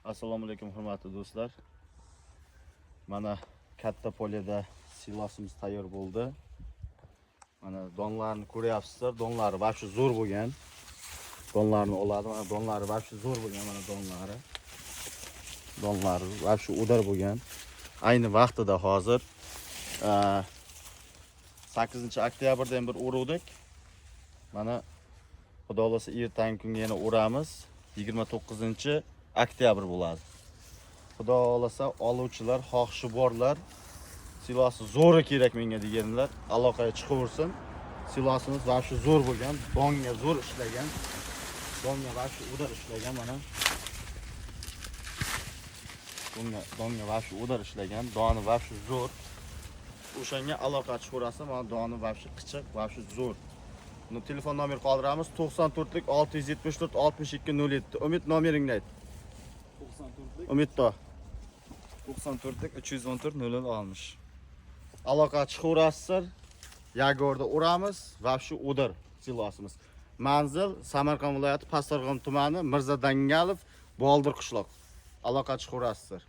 Assalomu alaykum, hurmatli do'stlar. Mana katta poleda silosimiz tayyor bo'ldi. Mana donlarni ko'ryapsizlar. Donlari вообще zo'r bo'lgan. Donlarni oladi. Mana donlari вообще zo'r bo'lgan, mana donlari. Donlari вообще удар bo'lgan. Ayni vaqtida hozir 8 oktyabrda ham bir o'ruvdik. Mana, Xudo xohlasa, ertangi kunga yana o'ramiz. 29 oktyabr bo'ladi. Xudo xohlasa, oluvchilar, xohishi borlar, silosi zo'ri kerak menga deganlar aloqaga chiqaversin. Silosimiz вообще zo'r bo'lgan, donga zo'r ishlagan. Donga вообще удар ishlagan mana. Donga вообще удар ishlagan, doni вообще zo'r. O'shanga aloqa chiqaverasiz, mana doni вообще qichiq, вообще zo'r. Buni telefon nomer qoldiramiz: 94 674 62 07. Umid, nomeringni ayt. 94 Umidto. 94 314 00 60. Aloqa chiqaverasizlar. Yagorda uramiz, вообще удар silosimiz. Manzil: Samarqand viloyati, Pastdarg'om tumani, Mirza Dangalov, Boldir qishloq. Aloqa chiqaverasizlar.